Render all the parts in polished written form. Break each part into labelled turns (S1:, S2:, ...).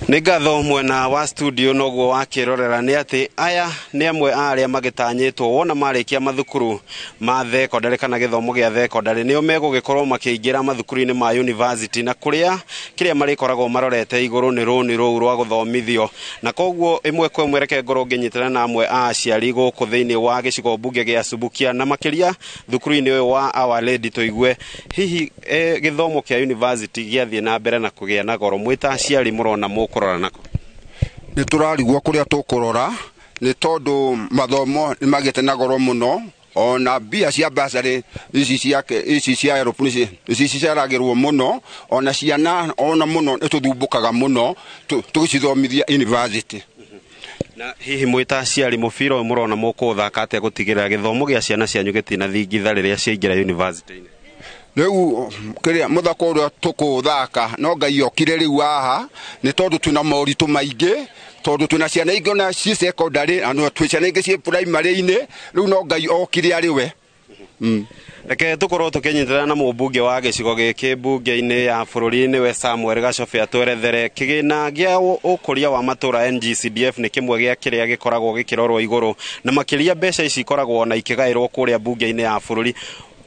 S1: Nĩ ngatho mwena wa studio. Noguo wakĩrorera nĩ atĩ aya nĩ amwe a arĩa magĩtanyĩtwo wona marĩkia mathukuru ma thekondarĩ kana gĩthomo gĩa thekondarĩ, nĩo megũgĩkorwo makĩingĩra mathukuru-inĩ ma university, na kũrĩa kĩrĩa marĩkoragwo marorete igũrũ nĩ rũni rũu rwa gũthomithio. Na koguo ĩmwe kwa ĩmwe reke ngorwo ngĩnyitana na amwe a aciari gũkũ thĩinĩ wa gĩcigo mbunge gĩa Subukia, na makĩria thukuru-inĩ ũyũ wa Our Lady, tũigue hihi gĩthomo kĩa university gĩathiĩ na mbere na kũgĩa na goro, mwĩ ta aciari mũrona mũkũrora nako?
S2: Nĩ tũrarigwo kũrĩa tũkũrora, nĩ tondũ mathomo nĩ magĩte na goro mũno, ona mbia cia basarĩ ici ciake, ici cia HELB nĩ ciceragĩrwo mũno, ona ciana ona mũno nĩ tũthumbũkaga mũno tũgĩcithomithia university.
S1: Na hihi mwĩ ta aciari mũbira ũyũ mũrona mũkũũthaka atĩa gũtigĩrĩra gĩthomo gĩa ciana cianyu gĩtinathingitha rĩrĩa ciaingĩra university-inĩ?
S2: Rĩu kĩrĩa mũthako ũrĩa tũkũũthaka, no Ngai okire rĩu haha, nĩ tondũ twĩna moritũ maingĩ, tondũ twĩna ciana ingĩ ona ciĩ secondary na no twĩ ciana ingĩ ciĩ primary-inĩ. Rĩu no Ngai okire arĩ we.
S1: Reke tũkorwo tũkĩnyitana na mũmbunge wa gĩcigo gĩkĩ mbunge-inĩ ya bũrũri, nĩwe Samuel Gacobe, atwerethere kĩgĩna gĩa ũkũria wa matũra NGCDF nĩ kĩmwe gĩa kĩrĩa gĩkoragwo gĩkĩrorwo igũrũ, na makĩria mbeca ici ikoragwo na ikĩgaĩrwo kũrĩa mbunge-inĩ ya bũrũri.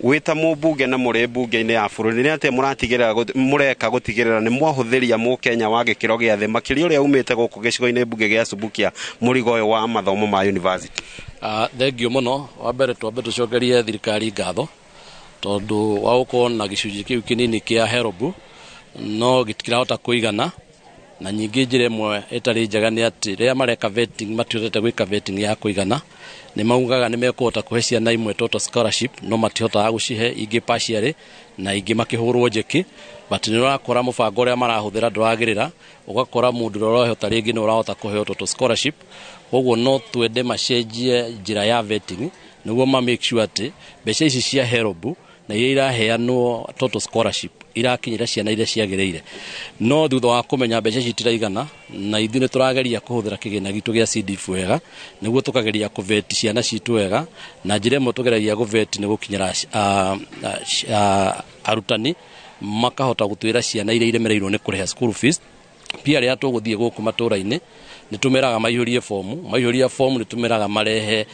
S1: Wĩ ta mũmbunge na mũrĩ mbunge-inĩ ya bũrũri, nĩ atĩa mũratigĩrĩra mũreka gũtigĩrĩra nĩ mwahũthĩria mũkenya wa gĩkĩro gĩa thĩ, makĩria ũrĩa umĩte gũkũ gĩcigo-inĩ mbunge gĩa Subukia, mũrigo ũyũ wa mathomo ma university?
S3: Thengio mũno. Wa mbere, twambe tũcokerie thirikari ngatho tondũ wa gũkorwo na gĩcunjĩ kĩu kĩnini kĩa HELB, no gĩtirahota kũigana. Na nyingĩ njĩra ĩmwe ĩtarĩ njega nĩ atĩ rĩrĩa mareka vetting, matihotete gwĩka vetting ya kũigana. Nĩ maugaga nĩ mekũhota kũhe ciana imwe total scholarship, no matihotaga gũcihe ingĩ partially, na ingĩ makĩhũrwo njeki. But nĩ ũrakora mũbango ũrĩa marahũthĩra ndũragĩrĩra, ũgakora mũndũ ũrĩa ũrahota rĩngĩ nĩ ũrahota kũheo total scholarship. Koguo no twende macenjie njĩra ya vetting nĩguo ma make sure atĩ mbeca ici cia HELB na iria iraheanwo total scholarship irakinyĩra ciana iria ciagĩrĩire. No thutha wa kũmenya mbeca ici itiraigana, na ithuĩ nĩ tũrageria kũhũthĩra kĩgĩna gitũ gĩa CDF wega nĩguo tũkageria kũvet ciana citũ wega. Na njĩra ĩmwe tũgeragia kũvet nĩ gũkinyĩra arutani, makahota gũtwĩra ciana iria iremereirwo nĩ kũrĩha school fees. Pia rĩrĩa tũgũthiĩ gũkũ matũra-inĩ, nĩ tũmeraga maihũrie fomu. Maihũria fomu, nĩ tũmeraga marehe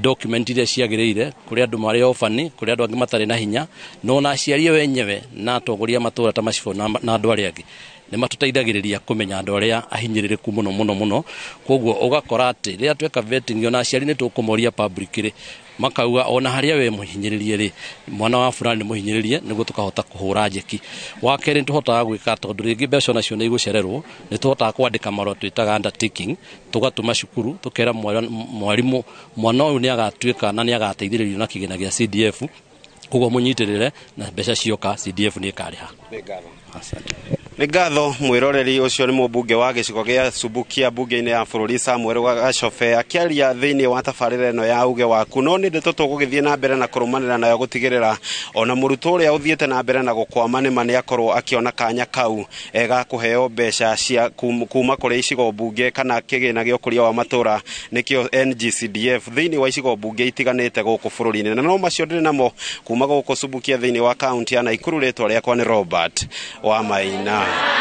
S3: document iria ciagĩrĩire, kũrĩ andũ marĩ orphan, kũrĩ andũ angĩ matarĩ na hinya, no na aciari wenyewe na atongoria matũra ta macibũ na andũ arĩa angĩ nĩ matũteithagĩrĩria kũmenya andũ arĩa ahinyĩrĩrĩku mũno mũno mũno. Koguo ũgakora atĩ rĩrĩa tweka vetting, ona aciari nĩ tũkũmoria public rĩ, makauga ona harĩa we mũhinyĩrĩrie rĩ, mwana wa fulani nĩ mũhinyĩrĩrie, nĩguo tũkahota kũhũra njeki. Wa kerĩ, nĩ tũhotaga gwĩka, tondũ rĩngĩ mbeca onacio nĩ igũcererwo, nĩ tũhotaga kwandĩka marũa twĩtaga undertaking, tũgatũma cukuru, tũkera mwarimũ mwana ũyũ nĩ agatuĩka na nĩ agateithĩrĩrio na kĩgĩna gĩa CDF, koguo mũnyitĩrĩre, na mbeca cioka CDF nĩ ĩkarĩha. Asante.
S1: Nĩ ngatho mwĩroreri. Ũcio nĩ mũmbunge wa gĩcigo gĩa Subukia mbunge-inĩ ya bũrũri, Samuel Gacobe, akĩaria thĩinĩ wa tabarĩra ĩno ya uge waku. No nĩ ndeto tũgũgĩthiĩ na mbere na kũrũmanĩra nayo gũtigĩrĩra ona mũrutwo ũrĩa ũthiĩte na mbere na gũkwama nĩma nĩ akorwo akĩona kanya kau ga kũheo mbeca cia kuma kũrĩ icigo mbunge kana kĩgĩna gĩa ũkũria wa matũra, nĩkĩo NGCDF, thĩinĩ wa icigo mbunge itiganĩte gũkũ bũrũri-inĩ. Na no macio ndĩrĩ namo kuma gũkũ Subukia thĩinĩ wa kaunti ya Naikuru. Rĩtwa rĩakwa nĩ Robert wa Maina.